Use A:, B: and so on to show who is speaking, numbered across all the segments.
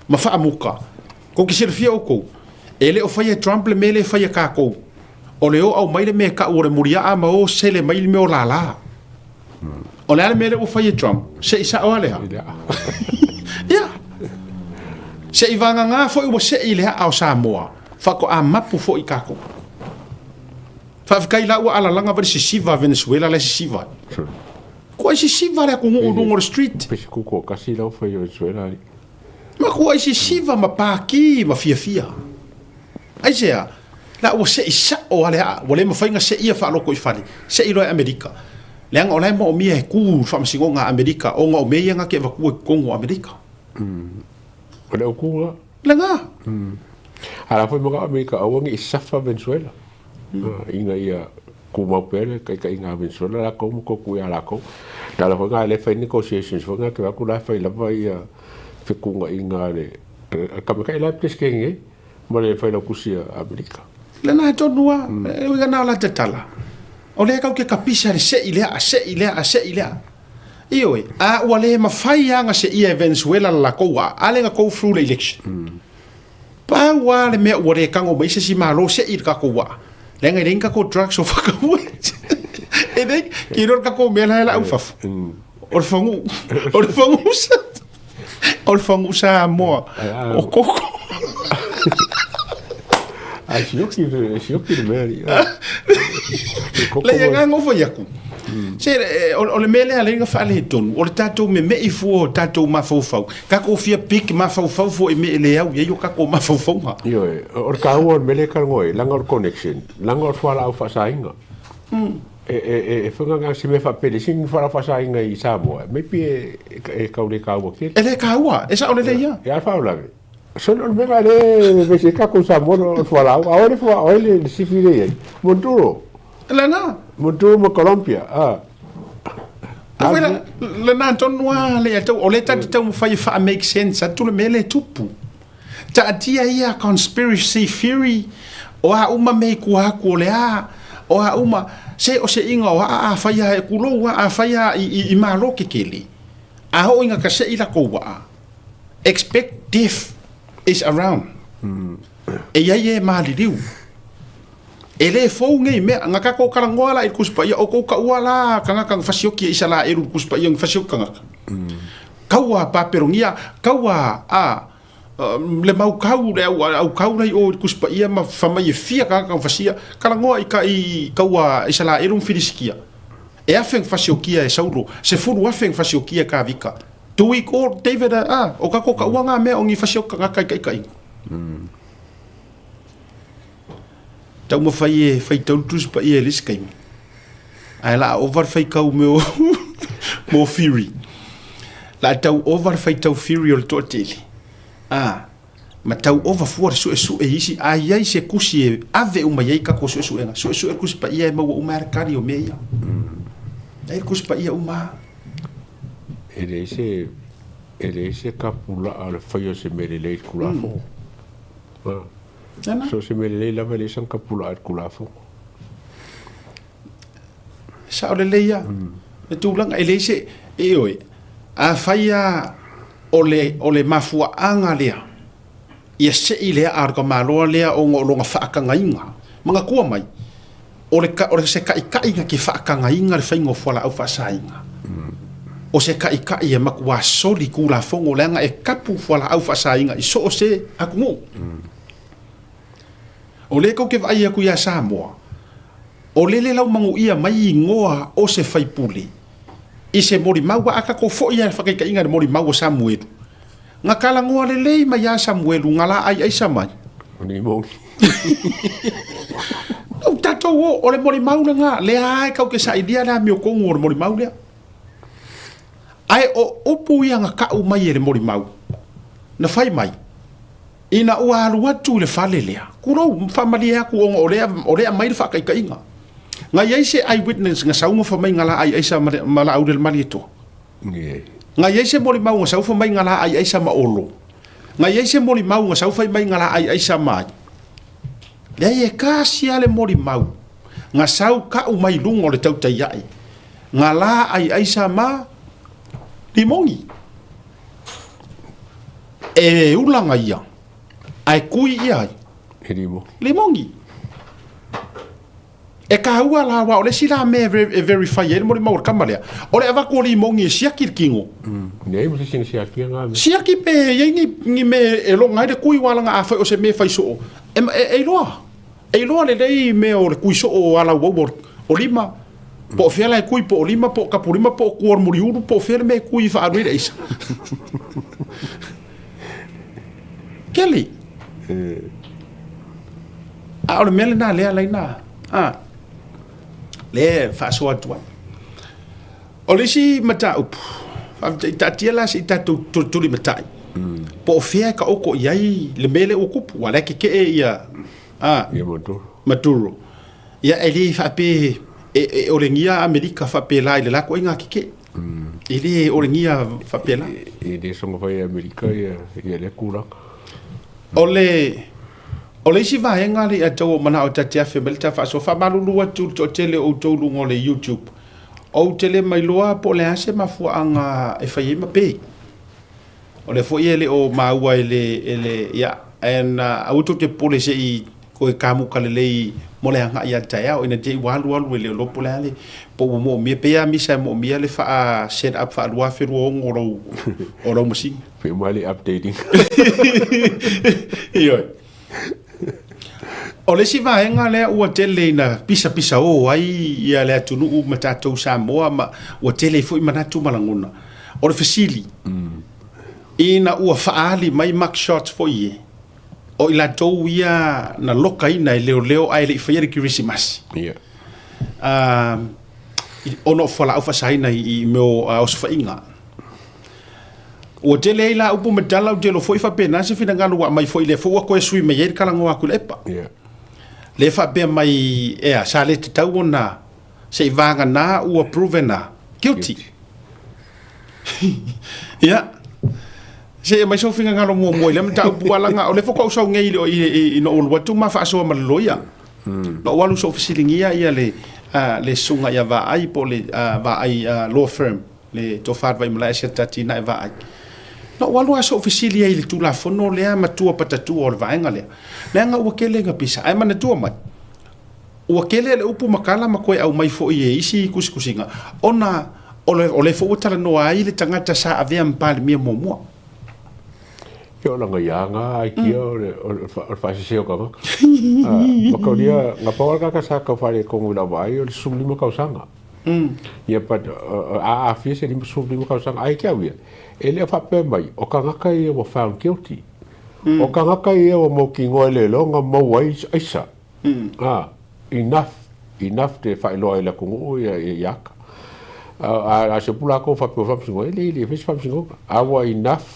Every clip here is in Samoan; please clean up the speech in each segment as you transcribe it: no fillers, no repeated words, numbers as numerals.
A: Ma faamuka. Kou te silafia oukou, e le o faia e Trump le mea lea e fai e tatou, o le o aumai le mea e tau o le muliaa ma o sele mai le mea o lala. O le a le mea lea ua fai e Trump? Se i sao lava le a? Ia. Se i vagana foi ua sei le aa o Samoa, faatoa mapu foi tatou. Faafetai la ua alalaga vai le sisiva a Venezuela la e sisiva ai. Kuai sisiva le atunuu i luga o le street.
B: Pei se kuku o kasi la ua fai e Venezuela alii.
A: Ma kuai sisiva ma paki ma fiafia. Aisea? La ua sei sao lava le aa, ua le mafai ona seia faaloto i fale, sei loa e Amerika. Leaga o la e moomia e tu le faamasinoga a Amerika ona o mea ia na te avatua i totonu o Amerika.
B: O le autu la.
A: Lena.
B: A la foi manao Amerika aua ne i suffer Venezuela. Ina ia tumau pea le taitaiga a Venezuela latou ma toe tuu ia latou. Le ala foi lena lea e fai negotiations foi lena te vaai atu la e fai lava ia fetuunaiga a le tamaitai la e Peresetene nei ma le Failautusi a Amerika.
A: Lena tonu lava, e uiga na o la tatala. O lea tatou te tapisa i le sei lea, a sei lea, a sei lea. Ioe, a ua le mafai lava ona seia e Venezuela le latou aa, a lea na go through le election. Pau lava le mea ua le tago mai se isi Malo se i le tatou waa, leaga e leai ni tatou drugs o whakaue. E leai, ki iloa le tatou mea la e lau fafo. O le fagu, o le fagu sa, o le fagu Samoa, o koko.
B: Ai sioki, sioki le mea.
A: Leai, e ngā fai aku. Se, o le mea lea lea na faaletonu, o le tatou meme'i fua o tatou mafaufau, tatou fia pick mafaufau fua i mea e le au i ai o tatou mafaufauga.
B: Ioe, o le taua o le mea lea e talanoa ai, leaga o le connection, leaga o le fualaau faasaina. E fai se mea faapea, leai se fualaau faasaina i Samoa, maybe e tau le taua tele.
A: E le taua, e sao lelei lava.
B: E a le faalavelave? Sole o le mea lea e vevesi ai tatou i Samoa o le fualaau, a o ai le sifi lea e i ai? Monturo.
A: Lena.
B: Monturo ma Colombia. Ah.
A: A foi la, lena tonu lava le tau, o lea tatou te taumafai e faa-make sense atu le mea lea e tupu. Taatia ia conspiracy theory, o a uma mea i tua atu o le a, o a uma, se o se iga o a a fai a e kulou a, a fai a i Malo kekele, a oo ina kasei lakou waa, Expect death is around. E i ai e maliliu. E le fou nei mea. Nga tatou talanoa la i le Tusi Paia, o tou taua la tagata na fasioki e Isaraelu i le Tusi Paia na fasioki tagata. Kaua Papelonia, kaua a le mau kau, le au, au kau la i o i le Tusi Paia ma fa mai e fia tagata na fasia, talanoa i ka i kaua Isaraelu ma Filisitia. E afe na fasiokia e Saulo, 10,000 na fasiokia e Kavika. Tui ko David a, o ka ko ka ua ngā mea o ngi whasi o ka kai kai kai. Tau ma whai e whai tau tusi pa ia e lisi kaimi. Ai la over whai kau me o mo Fury. La tau over whai tau Fury o le toatele. A, ma tau over fua le sue sue isi a iai se kusi e ave uma iai ka ko sue suenga. Sue sue kusi pa ia e maua uma ara kari o mea ia. Ai kusi pa ia uma.
B: E leai se, e leai se kapula'a o le faia o se mea lelei i le Tulafono. So o se mea lelei lava e leai sana kapula'a i le Tulafono.
A: E sao lelei lava le tulaga, e leai se, ioe, afai lava o le, o le mafuaaga lea ia sei le aa o le tamaloa lea ona o lona faatagaina, manatua mai, o le, o se taitai na te faatagaina le faiga o fualaau faasaina, o se taitai e matuā soli Tulafono leaga e tapu fualaau faasaina i so o se atunuu. O lea tou te vaai atu ia Samoa, o lele lau manuia mai igoa o se faipule i se molimau, a tatou foi lava i le faataitaiga i le molimau a Samuelu, Na talanoa lelei mai ia Samuelu nga la ai aisa mai.
B: O ni moni.
A: O tatou o, o le molimau lena, lea e kau ke sailia le amiotonu o le molimau lea. Ae o upu ia na kau mai e le molimau, na fai mai, ina ua alu atu i le fale lea, kulou, faamalie atu ona o lea, o lea aumai le faataitaiga. Na i ai se eyewitness na sau ma fai mai nga la ai aisa ma la aule le Malietoa. Nga i ai se molimau nga sau fai mai nga la ai aisa ma Olo. Nga i ai se molimau nga sau fai mai nga la ai aisa ma ai. Leai e kasi lava le molimau nga sau ka'u mai luga o le tautai a'i nga la ai aisa ma Limoni. E ulaga ia, ae kui ia ai?
B: E limogi.
A: Limogi. E kāua la, aua o le isi la mea e verify ai le molimau a le kama lea, o le avatu o limogi e siaki le kino.
B: Leai ma se isi na siakia nga mea.
A: Siaki pe i ai ni, ni mea e loga ai le kui, aua leaga afai o se mea e fai soo, e, e, e iloa. E iloa lelei mea o le kui soo o alauaua o lima, po o fea la e kui, po o lima, po o kapulima, po o kua o le muliulu, po o fea le mea e kui e faaalu ai le aisa. Keli. A o le mea lena lea laina, a, lea e faasoa atu ai. O le isi mataupu, faafetai, taatia la se i tatou tulitulimatai, po o fea e taoto i ai le mea lea ua tupu, aua o la e tetee ia, a,
B: Ia Maduro.
A: Maduro. Ia e le faapea e olegia Amerika faapela i le la ituaiga tetee. E le olegia faapela.
B: E le soona fai e Amerika ia lea tulaga.
A: O le O le isi vaega lea e tau o manao ta te afe mai le ta faasoa, faamalulu atu i le toatele o outou i luga o le YouTube, ou te le mailoa po o le a se mafuaaga e fai ai ma pe. O lea foi e le o maua e le, e le, ia, and aua tou te popole se i toe kamuta lelei mo le agai a taeao ina te i ua alu alu e le iloa po o le a le, po ua moomia, pei lava misa e moomia le faa set up faa 2026 o lou, o lou masini.
B: Pei uma le updating.
A: Ioe. O le isi vaega lea ua tele ina pisapisaō ai ia le atunuu ma tatou Samoa ma ua tele ai foi manatu ma lagona. O le fesili, ina ua faaali mai mug shots foi ie, o i latou ia na lokaina e leoleo ae le i faia le Kerisimasi.
B: Yeah.
A: Ona o fualaau faasaina i mea o osofaiga. Ua tele ai la upu ma tala, ou te iloa foi faapena se finagalo ua aumai foi, lea foi ua toe sui mai ai le talanoa a Tuilaepa.
B: Yeah.
A: Lea faapea mai, ea, sa le tatau ona se i vagana ua proven a guilty. Ia, se i aumai sou finagalo muamua i lea mataupu, aua leaga o lea faatoa ou sau nei ina ua alu atu ma faasoa ma le loia. Na ou alu se i ou fesiligia ia le, le susuga ia Vaai po o le Vaai Law Firm. le Tofa Vaimalae Asiata Atinae Vaai. Na ou alu lava se i ou fesili ai i le Tulafono lea matua patatua o le vaega lea, leaga ua tele ina pisa. Ae manatua mai, ua tele le upu ma tala ma toe aumai foi e isi tusitusiga, ona o lea foi ua talanoa ai le tagata sa avea ma Palemia muamua.
B: Ia o lana ia nga aikia o le faasese o tagata. Mataulia, na pau lava le tagata sa tau faaletonu i lau vaai o le 15 tausaga. Ia but a aafia se 55 tausaga, ae te au ia, e le o faapea mai, o tagata ia ua found guilty. O tagata ia ua mautinoa e leoleo na maua ai aisa. A, enough, enough te faailoa ai i le atunuu ia ia ata. A, a se upu latou faapea ua faamasinoga, e le, e le fai se faamasinoga. A ua enough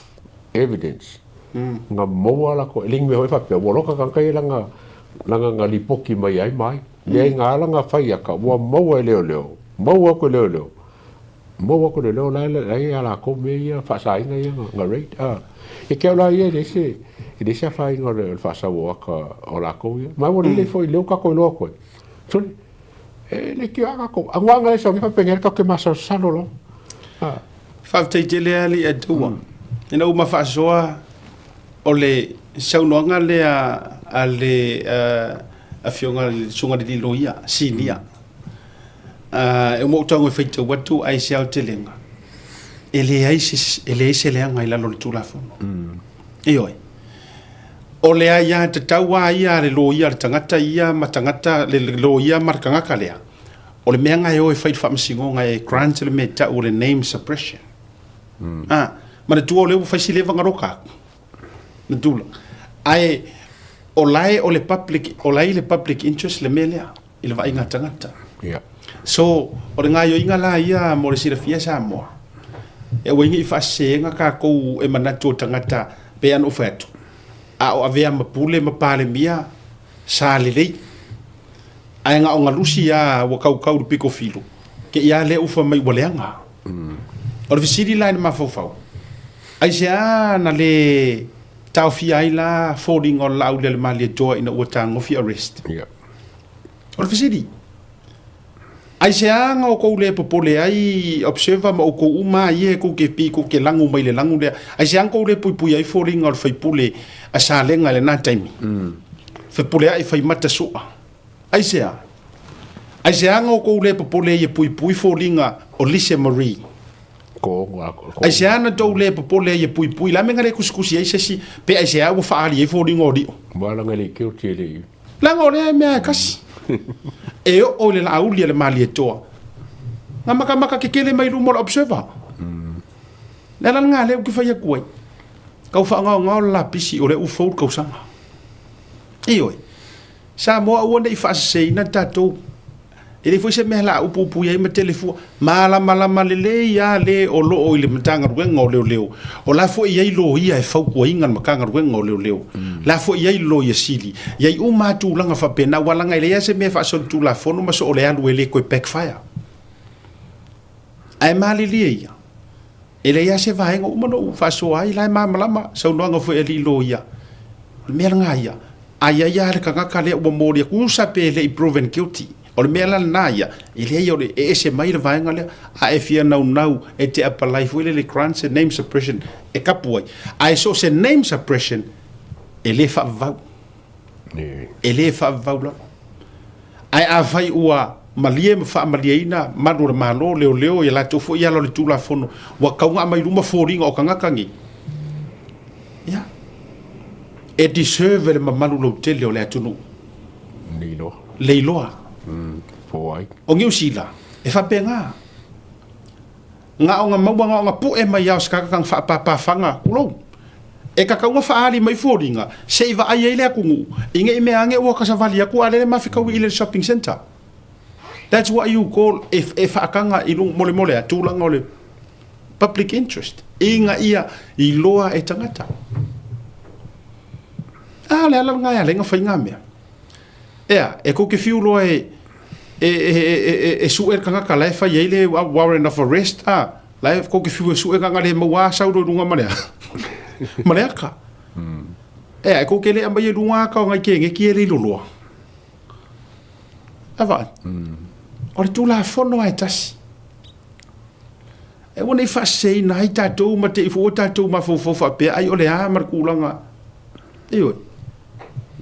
B: evidence na maua latou, e le ni mea foi faapea ua loka tagata ia lana, lana na lipoti mai ai ma ai. Leai na ala na fai aka ua maua e leoleo, maua aku e leoleo, maua aku e leoleo la la ia lakou mea ia faasaina ia na raid a. E ke au la ia e leai se e leai se afaina o le faasau o aka o lakou ia. Ma ua lelei foi lea ua tatou iloa atu ai. Sole, e le tio a tatou, anuaga e sau nei faapena tatou te masalosalo lava.
A: A. Faafetai tele alii Atua. Ina ua ma faasoa o le saunoaga lea a le Afioga i le Susuga i le Loia Sinia. E uma ou tago e faitau atu ae se aotelega, e leai se, e leai se leaga i lalo o le Tulafono. Ioe. O le aiatatau lava ia a le loia a le tagata ia ma tagata, le loia ma le tagata lea, o le mea lena e o e fai i le faamasinoga e grant le mea e tau o le name suppression. A, manatua o lea ua fai si leva ona loka atu. Na tula. Ae o lae o le public, o lae i le public interest le mea lea, i le vaaiga a tagata.
B: Yeah.
A: So, o le gaioiga la ia mo le silafia Samoa, e aua ai ne i faaseseina tatou e manatu o tagata, pei lava ona ou fai atu, a o avea ma Pule ma Palemia, sa lelei. Ae na o galusi lava ua tautau i le pito filo, te i lava lea ua fai mai ua leaga. O le fesili la i le mafaufau, aisea na le taofia ai la foliga o le Laauli a le Malietoa ina ua tagofi arrest?
B: Yeah.
A: O le fesili. Aisea na outou le popole ai Observer ma outou uma lava ia e tou te pei tou te lagu mai le lagu lea? Aisea na tou le puipui ai foliga o le faipule a Salega i lena taimi? Fepuleai faimata sua. Aisea? Aisea na outou le popole ai e puipui foliga o Lise Marie? Aisea na tou le popole ai e puipui? Le a mea na le tusitusi ai se isi pe aisea ua faaali ai foliga o Lio? Leaga o lea e mea e kasi. E oo i le laauli a le Malietoa, na matamata kekele mai luma o le Observer. Le ala lena lea ou te fai atu ai, tau faagaogao le lapisi o lea ua fou le tausaga. Ioe, Samoa aua ne i faaseseina tatou. E leai foi se mea o le a upuupuia ai ma tele fua. Malamalama lelei lava le o lo o i le Matagaluega o Leoleo, o la foi e i ai loia e fautuaina le Matagaluega o Leoleo, la foi e i ai le Loia Sili, e i ai uma lava tulaga faapena, aua leaga e leai lava se mea e faasolitulafono ma so o le alu e le toe backfire. Ae malilie ia, e leai lava se vaega ua uma ona ou faasoa ai, la e malamalama saunoaga foi a alii loia. O le mea lena ia, a i ai lava le tagata lea ua moli atu, usa pe le i proven guilty. O le mea la lena ia, e leai o le e ese mai le vaega lea, a e fia naunau e te apply foi lele grants e name suppression e kapu ai. Ae so o se name suppression, e le faavavau. E le faavavau lava. Ae afai ua malie ma faamalieina malu o le Malo, leoleo ia latou foi i ala o le Tulafono, ua tatau ona aumai i luma foliga o tagata nei, ia, e deserve e le mamalu lautele o le atunuu.
B: Le iloa.
A: Le iloa.
B: Po o ai.
A: O Niu Sila, e faapena. Na ona maua, na ona pue mai lava o se tagata na faapapafaga, tulou. E tatau ona faaali mai foliga se i vaai ai le atunuu i nei mea ane ua tasavali atu a o lea e mafetaui i le shopping centre. That's what you call e faataga i luga mo le a? Tulaga o le public interest ina ia iloa e tagata. A o le ala lena e ala ai ona fai na mea. Ea, e tou te fiu loa e e sue le tagata la e fai ai le warrant of arrest, a, la e tou te fiu e sue na le maua a sau loa i luga ma le a? Ma le aka. Ea, e tou te le aumaia i luga aka o nai keneti ia e le i loloa. A vaai? O le Tulafono lava e tasi. E aua ne i faaseseina ai tatou ma te i foi ua tatou mafaufau faapea ai o le a ma le tulaga. Ioe.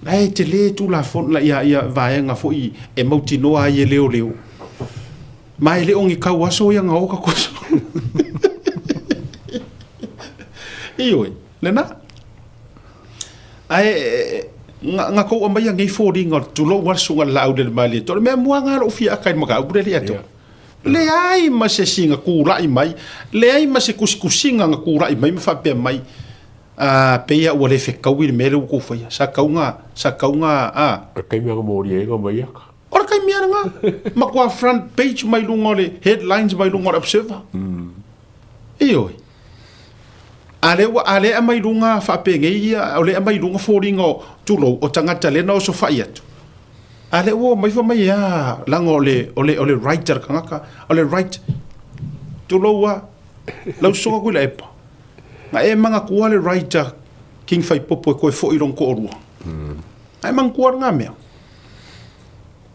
A: La e tele Tulafono la ia ia vaega foi e mautinoa ai e leoleo. Ma e le o ni kau aso ia na o tatou aso. Ioe, lena. Ae na tou aumaia nei foliga tulou lava le susuga i le Laaulialemalietoa. O le mea mua lena o lou fia aka i le mataupu lea e le i atoa. Leai ma se isi na tulai mai, leai ma se tusitusiga na tulai mai ma faapea mai, A, pei lava ua le fetaui le mea lea ua outou faia. Sa tau na, sa tau na, a.
B: O le taimi lava na molia ai na mai aka.
A: O le taimi lava lena. Matua front page mai luga o le headlines mai luga o le Observer. Ioe. A lea ua, a lea e aumai luga faapenei ia, o lea e aumai luga foliga o, tulou, o tagata lea na osofai atu. A lea ua omai fai mai e a, leaga o le, o le, o le right a le tagata, o le right, tulou a, lau Susuga Tuilaepa, na e manatua le right a King Faipopo e toe foi i lona toalua. Na e manatua lena mea.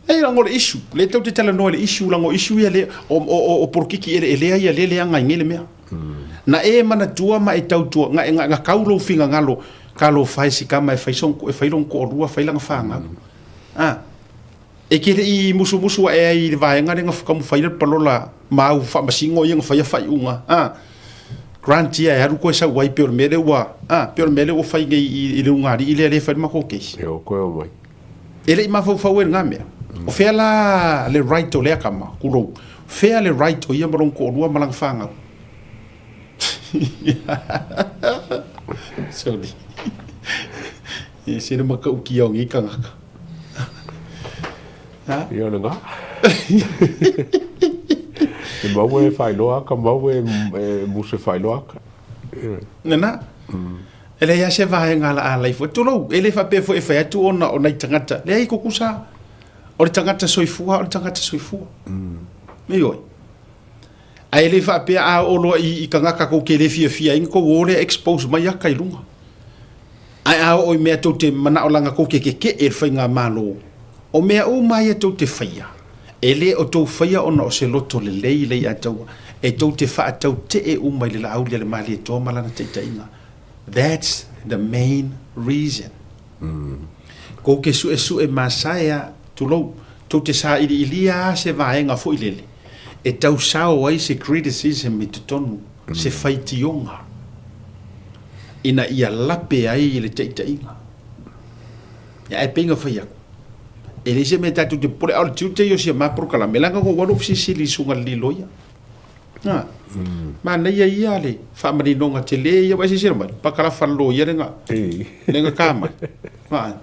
A: E leaga o le issue, lea tou te talanoa i le issue, leaga o issue ia lea, o, o, o, o polokiki eleelea ia lea e leaga ai nei le mea. Na e manatua ma e tautua, na, na, na tau lou finagalo, talofa e si tama e fai sona, e fai lona toalua, fai lana fanau. A, e te le i musumusu ae ai i le vaega lea na taumafai le palola ma au faamasino ia na faia faaiuga. A, grant ia e alu koe sau ai pei o le mea lea ua, a, pei o le mea lea ua fai nei i, i le ulugalii lea lea e fai le matou case.
B: E o koe o mai.
A: E le i mafaufau ai i lena mea. O fea la le right o lea tama, tulou, fea le right o ia ma lona toalua ma lana fanau? Sorry. E ese le matautia o nei tagata.
B: Ha? Ia lena. E mau e faailoa aka, mau e muse faailoa aka.
A: Lena. E leai lava se vaega a la alai foi. Tulou, e le faapea foi e fai atu ona o nai tagata. Leai, tutusa. O le tagata soifua, o le tagata soifua. Ioe. Ae le faapea a oo loa i tagata tou te le fiafia ai ona tou o lea expose mai aka i luga. Ae a oo i mea tou te manao leaga tou te tetee i le faigamalo, o mea uma ia tou te faia, E le o tou faia ona o se loto lelei le Leiataua, e tou te faatautee uma i le Laauli a le Malietoa ma lana taitaiga. That's the main reason. Kou te suesue masaea, tulou, tou te sailiilia a se vaega foi lele, e tau sao ai se criticism i totonu, se faitioga, ina ia lape ai le taitaiga. Ia, ae pei na fai atu, e leai se mea tatou te popole, a o le tiute ia o si a ma polokalame, leaga na ou alu ou fesilisili i le susuga i le alii loia. A, manaia ia le faamaninoga tele ia, ua e silasila mai, pakalafa le loia lena, lena ta mai. A,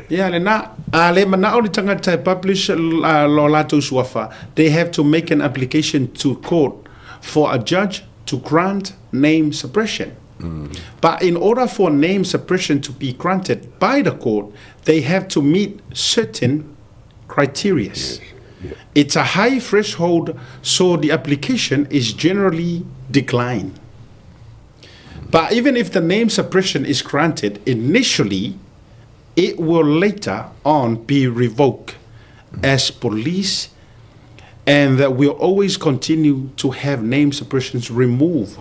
A: ia lena, a le manao le tagata e publish lo latou suafa, they have to make an application to court for a judge to grant name suppression. But in order for name suppression to be granted by the court, they have to meet certain criterias. It's a high threshold, so the application is generally declined. But even if the name suppression is granted initially, it will later on be revoked as police and that will always continue to have name suppressions removed.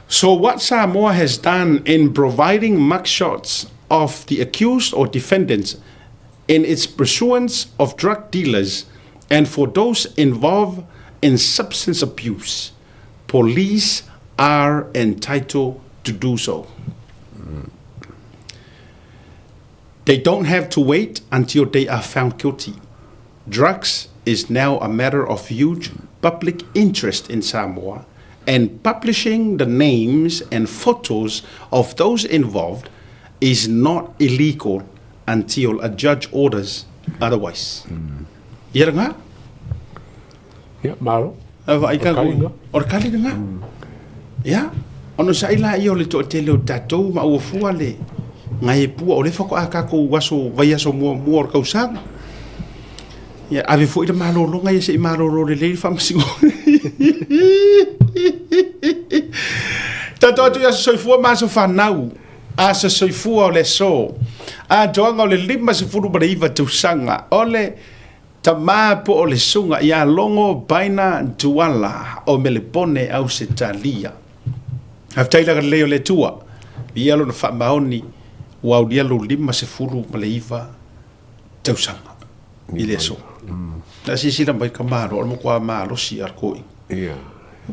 A: So what Samoa has done in providing mugshots of the accused or defendants in its pursuance of drug dealers and for those involved in substance abuse, police are entitled to do so. They don't have to wait until they are found guilty. Drugs is now a matter of huge public interest in Samoa, and publishing the names and photos of those involved is not illegal until a judge orders otherwise. Ia lena.
B: Ia, malo.
A: A vaai ka O le kali lena. Ia, ona sa'i laia o le toatele o tatou ma ua fua le ngai e pua o le faatoa tatou aso vaiaso muamua o le tausaga. Ia, ave foi le malologa ia se i malolo lelei le faamasinoga. Tatou atu i aso soifua ma aso fanau, aso soifua o le aso. Atoaga o le 59 tausaga o le Tama po o le susuga ia Logo Baina Tuala o Melepone Ausetalia. Faafetai le agalelei o le Atua, viia Lona faamaoni ua aulia lou 59 tausaga i le aso. Na silasila mai ka malo, o le matua malosi lava le toeaina.
B: Ia.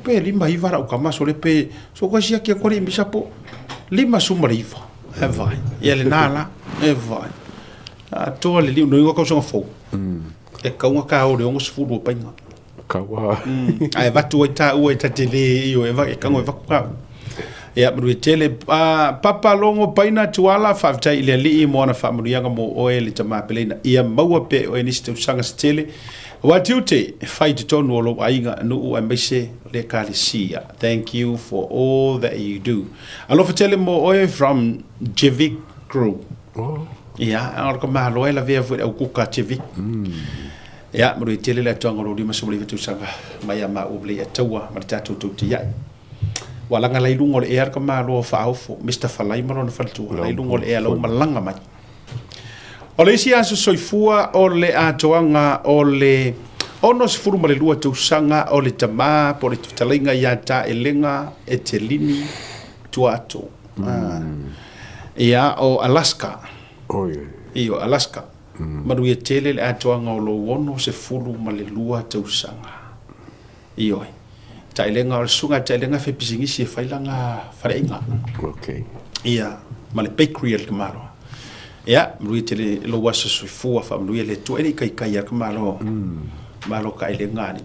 A: Pe 59 lau tama sole pe so koe siaki atu alii misa po 59. E vai. Ia lena la. E vai. Atoa le liu no iwa tausaga fou. E kau ona ta o le 60 o paina.
B: Kau a.
A: Ae avatu ai taua e ta te le io e e kago e vaku kau. Ia manuia tele. Papa Logo Paina Tuala, faafetai i le Alii mo ana faamanuiaga mo oe le tama peleina. Ia maua pea e oe nisi tausaga se tele. Aua tiute e fai i totonu o lou aiga, nuu aemaise le Ekalesia. Thank you for all that you do. Alofa tele mo oe from Jevik Crew.
B: Oh.
A: Ia, o le kamalo e lavea foi le au kuka Jevik. Ia, manuia tele le atoaga o lou 59 tausaga mai a maua ma Leiataua ma le tatou tautiai. Ua laga lai luga o le ea le kamalo o Faaofo, Mister Falai ma lona faletua, lai luga o le ea lau malaga mai. O le isi aso soifua o le atoaga o le 62 tausaga o le tama po o le fetalaiga ia Taelega Etelini Tuato. Ia, o Alaska.
B: Oi, oi.
A: Io, Alaska. Manuia tele le atoaga o lou 62 tausaga. Ioe. Taelega, o le susuga a Taelega e fai pisinisi e fai lana faleaiga.
B: Okay.
A: Ia, ma le bakery a le tamaloa. Ia, manuia tele lou aso soifua, faamanuia le Atua. E le i kaikai lava le tamaloa. Malo Taelega alii.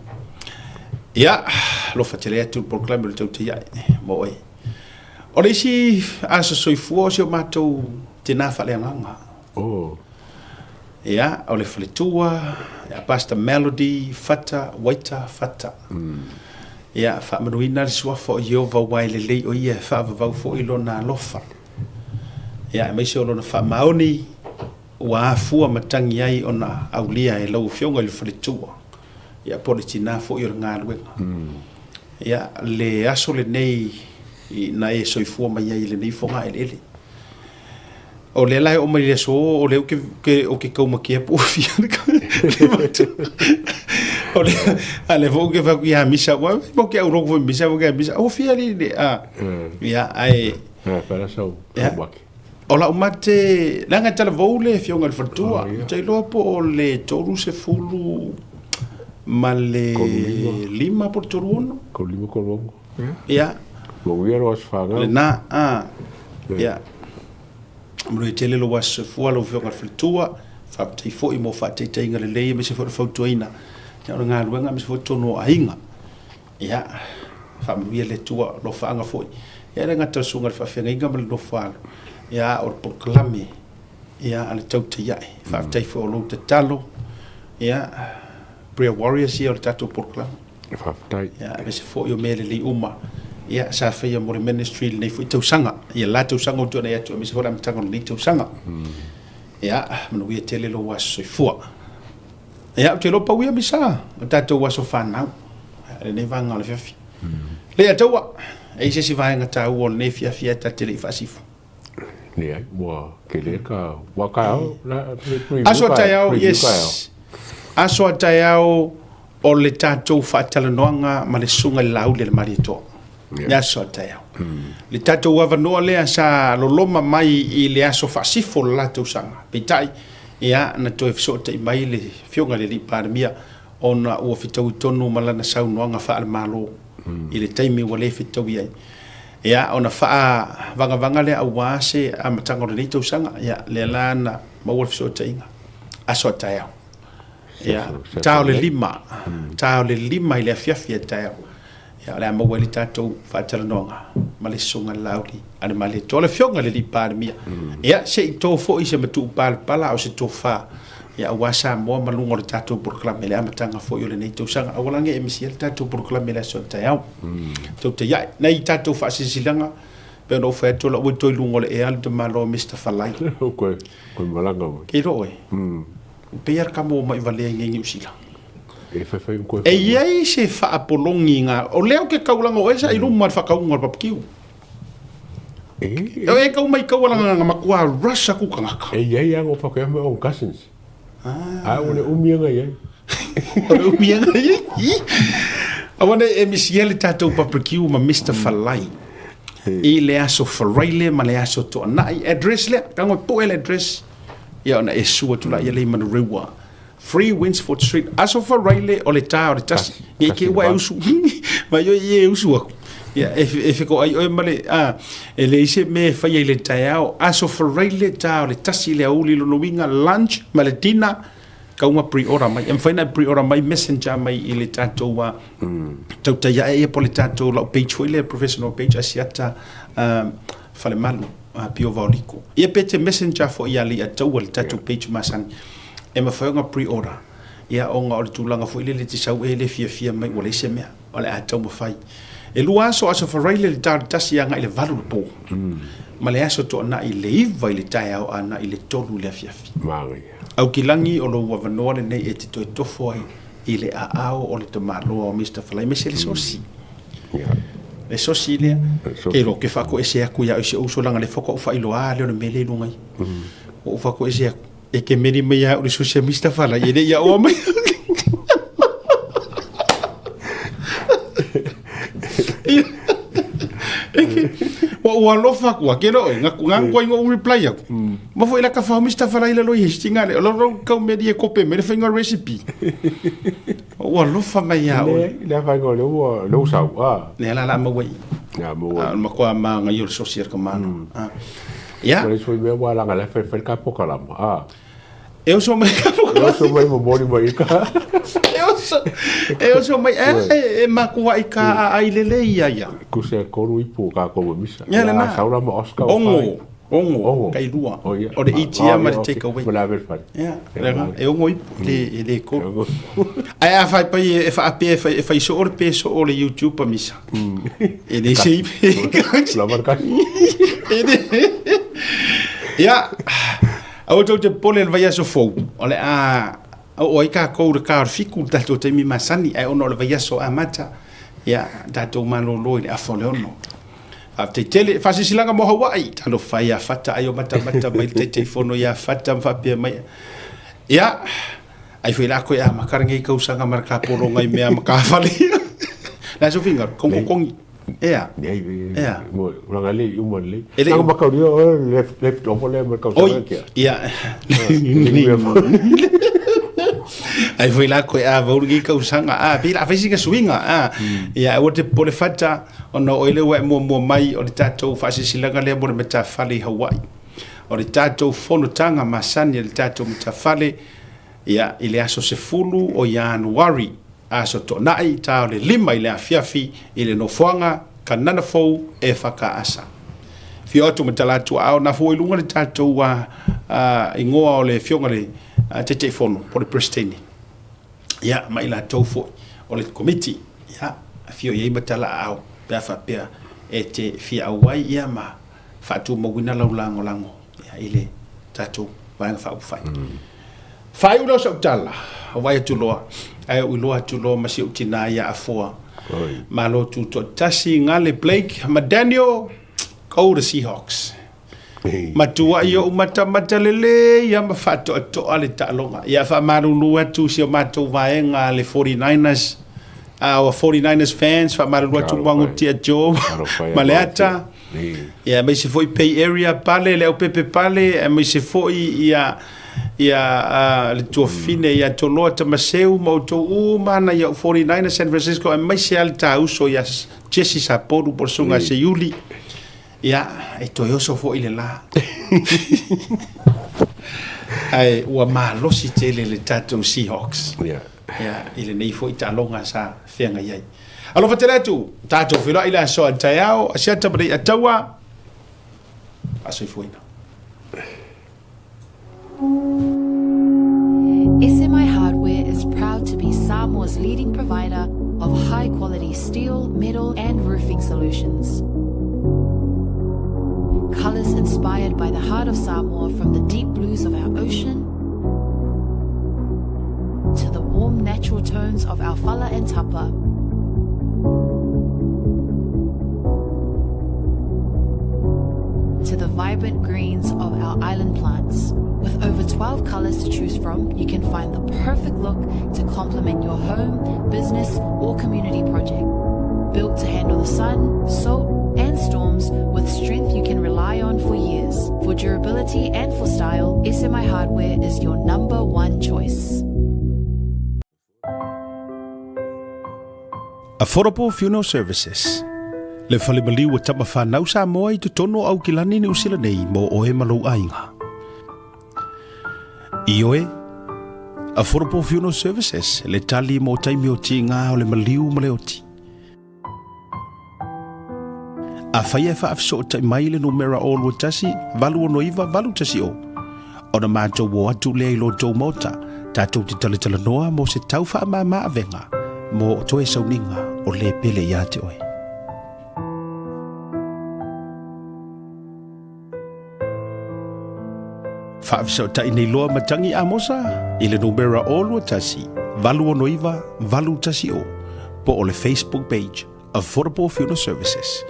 A: Ia, alofa tele atu le polokalame o le Tautai Ae mo oe. O le isi aso soifua o si o matou tina faaleagaga.
B: Oh.
A: Ia, o le faletua, ia Pastor Melody Fata Waita Fata. Ia, faamanuina le suafa o Ieova aua e lelei o ia e faavavau foi lona alofa. Ia, aemaise o lona faamaoni ua afua matagi ai ona aulia e lau Afioga i le faletua, ia po o le tina foi o le galuega. Ia, le aso lenei na e soifua mai ai i lenei fogaeleele. O lea la e oo mai i le aso, o lea ou te taumatea po ua fia le matua. O le, a lea foi ou te fai atu ia Misa, ua mau te aulotu foi Misa, mau te Misa, ua fia li le, a, ia, ae.
B: Fai sau mate.
A: O lau mate, leaga e talavou le afioga i le faletua. Ou te iloa po o le 35 po o le 36.
B: 35, 36.
A: Ia.
B: Manuia lou aso fanau.
A: Lena, a. Ia. Manuia tele lou aso soifua lau Afioga i le Faletua. Faafetai foi mo faataitaiga lelei aemaise foi o le fautuaina. Ia, o le galuega aemaise foi totonu o aiga. Ia, faamanuia le Atua, alofaaga foi. Ia, e le gata o le susuga i le faafeagaiga ma le nofo alo, ia, a o le polokalame, ia, a le tautai ae. Faafetai foi o lou tatalo, ia, Prayer Warriors ia o le tatou polokalame.
B: Faafetai.
A: Ia, aemaise foi o mea lelei uma ia, sa faia mo le ministry i lenei foi tausaga. Ia, la tausaga ua tuanai atu, aemaise foi le amataga o lenei tausaga. Ia, manuia tele lou aso soifua. Ia, ou te iloa pau ia Misa, o tatou aso fanau, lenei vaega o le afiafi. Lea taua, e i ai se isi vaega taua o lenei afiafi ae ta te le i faasifo.
B: Leai, ua tele ka, ua taeao, la,
A: Aso a taeao, yes. Aso a taeao o le tatou faatalanoaga ma le susuga i le Laauli a le Malietoa. Yeah. Le aso a taeao. Le tatou avanoa lea sa loloma mai i le aso faasifo o le la tausaga. Peitai, ia, na toe fesootai mai le Afioga i le Alii Palemia ona ua fetaui tonu ma lana saunoaga faale-Malo i le taimi ua le fetaui ai. Ia, ona faavagavaga lea aua se amataga o lenei tausaga. Ia, lea la na maua le fesootaiga, aso a taeao. Ia, ta o le 5, ta o le 5 i le afiafi a taeao. Ia, o le a maua ai le tatou faatalanoaga ma le Susuga i le Laauli a le Malietoa, le Afioga i le Alii Palemia. Ia, se i to foi se matuu palapala a o se tofa, ia, aua Samoa ma luga o le tatou polokalame i le amataga foi o lenei tausaga. Aua la ne i e misia le tatou polokalame i le aso a taeao. Tou te iai. Nai tatou faasilasilaga, pei ona ou fai atu, o lau ua toe i luga o le ea le tamaloa o Mister Falai.
B: Koe, koe malaga mai.
A: Ke iloa oe? Pei lava le tama ua mai valea i nei Niu Sila.
B: E fai fai koe.
A: E i ai se faapologi nga, o lea ou te taulaga o oe sa i luma o le faatauga o le papakiu.
B: E,
A: E e kau mai kau ala nga matua rush aku tagata.
B: E i ai lava o faapea mai on cousins. Ah. A o le umi anga i ai.
A: O le umi anga i ai. Aua ne e misia le tatou barbecue ma Mister Falai. I le aso Faraile ma le aso Toanai. Address lea, tago e poe le address. Ia ona e sua atu laia le i Manurewa. 3 Winsford Street. Aso Faraile o le ta o le tasi. Nei ke ua e usu. Mai oi e usu aku. Ia e, e whekoai oe ma le, a, e leai se mea e faia i le taeao. Aso Faraile ta o le tasi i le aoauli lona uiga lunch ma le dinner, kau ma pre-order mai. E mafai ona e pre-order mai messenger mai i le tatou uh, tautai ae ia po le tatou lau page foi lea professional page Asiata uh, Falemalu uh, Pio Vaoliko. Ia pe te messenger foi ia Leiataua le tatou page masani. E mafai ona pre-order. Ia ona o le tulaga foi lele te sau e le fiafia mai ua leai se mea. O le a taumafai. E lua aso, Aso Faraile le ta o le tasi agai i le valu i le po. Ma le Aso Toanai le iva i le taeao agai i le tolu i le afiafi.
B: Manaia.
A: Aukilagi o lou avanoa lenei e te toe tofo ai i le aao o le tamaloa o Mister Falai aemaise le sosi. Le sosi lea, ke iloa ke faatoese atu ia oe i si ou uso leaga o lea faatoa ou faailoa lea o le mea lea i luga i. Ua ou faatoese atu. E ke meri mai ia au le sosi a Mister Falai e le i aoa mai. Ua ua alofa aku a ke lo e ngaku ngang koi ngo reply aku. Ma foi la ka fa Mister Falai la lo i hestinga le lo lo kau meri e kope me le fainga recipe. Ua alofa mai ia
B: oe. Le fa ngo le ua le usau a.
A: Le la la maua i.
B: Ya maua.
A: Ma kwa ma ngai o le sosi ka mano. Ia.
B: Ua le sui mea ua langa le fai fai ka pokalama. A.
A: E oso mai ka
B: pokalama. E oso mai mo mori mai ka.
A: E oso. E oso mai e e makua i ka ai lele ia ia.
B: Kuse koru ipu ka ko misa.
A: Ia le na.
B: Saura ma Oscar.
A: Ongo. Ongo, kai lua. O le eat ia ma le take away.
B: Ma la vel fai.
A: Ia, e ongo ipu le e le kolu. Ae a fai pai e whaapea e fai, e fai so o le pe so o le YouTube a misa. E le se ipe.
B: La marka.
A: E le. Ia, aua tou te popole i le vaiaso fou, o le a oo ai kākou i le ka o le fiku le tatou taimi masani, ae ona o le vaiaso amata, ia, tatou malolo i le afa o le ono. Faafetai tele. Faasilasilaga mo Hawaii. Talofa e ia Fata, ai o matamata mai le Taitaifono ia Fata ma faapea mai. Ia, ai foi la koe a makara nei kausaga ma le kapologa i mea ma kafale. La so finga, kongo kongi. Ea. Ea.
B: Mo ranga le uma le. Nanga makauria o left left over le ma kausaga kia.
A: Ia. Ai foi la koe a vauru nei kausaga a pei la fai sina suiga a. Ia aua te popole Fata ona o oe lea ua e muamua mai o le tatou faasilasilaga lea mo le matafale i Hawaii. O le tatou fonotaga masani a le tatou matafale ia i le aso 10 o Ianuari, aso Toonai, ta o le 5 i le afiafi i le nofoaga Kanana Fou e Whakaasa. Fio atu ma tala atu aao na fua i luga le tatou ingoa o le afioga le Taitaifono po o le Peresetene. Ia, ma i latou foi o le Komiti, ia, afio i ai ma tala aao pe a faapea e te fia auai ia ma faatumauina lau lagolago ia, i le tatou Vaega Faaupufai. Faaiu lea o sau tala, o vaai atu loa, ae ou iloa atu loa ma si ou tinā ia Afoa. Malo tutoatasi, Gale Blake ma Daniel, go the Seahawks. Matuai ou matamata lelei lava ma faatoatoa le taaloga. Ia faamalulu atu si o matou vaega le 49ers, our 49ers fans, faamalulu atu Muagutia Joe ma Leata. Ia aemaise foi Bay Area Pale, le Aupepe Pale, aemaise foi ia ia le tuafine ia Toloa Tamaseu ma outou uma na ia 49ers San Francisco, aemaise lava le tauso ia Jesse Sapolu po o le susuga Seiuli. Ia, e toe oso foi le la. Ae ua malosi tele le tatou Seahawks. Yeah. Ia, i lenei foi taaloga sa feagai ai. Alofa tele atu, tatou feiloai le aso a taeao, asiata ma le ataua. Faasoifuaina.
C: SMI Hardware is proud to be Samoa's leading provider of high quality steel, metal, and roofing solutions. Colors inspired by the heart of Samoa from the deep blues of our ocean to the warm natural tones of our fala and tapa. To the vibrant greens of our island plants. With over 12 colors to choose from, you can find the perfect look to complement your home, business, or community project. Built to handle the sun, salt, and storms with strength you can rely on for years. For durability and for style, SMI Hardware is your number one choice.
A: Affordable Funeral Services Le fale maliu o tama whanau Samoa i totonu o Aukilani Niu Sila nei mō oe ma lou aiga. I oe, Affordable Funeral Services le tali mō taimi o tīngā o le maliu ma le oti. Afai e faafesootai mai le numera 021 869 810, ona matou o atu lea i lo tou maota, tatou te talatalanoa mo se tau faamama avega mo toe sauniga o le pele ia te oe. Faafesootai nei loa ma Tangi Amosa i le numera 021 869 810 po o le Facebook page Affordable Funeral Services.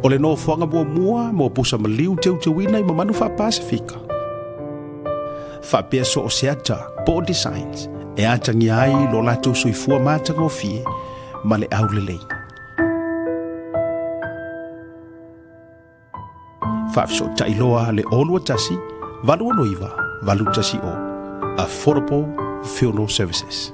A: O le nofoaga muamua mo pusa maliu teuteuina i mamanu faa-Pasifika. Faapea so o se ata po o designs e atagia ai lo latou soifua matagofie ma le aulelei. Faafesootai loa le 021 869 810 Affordable Funeral Services.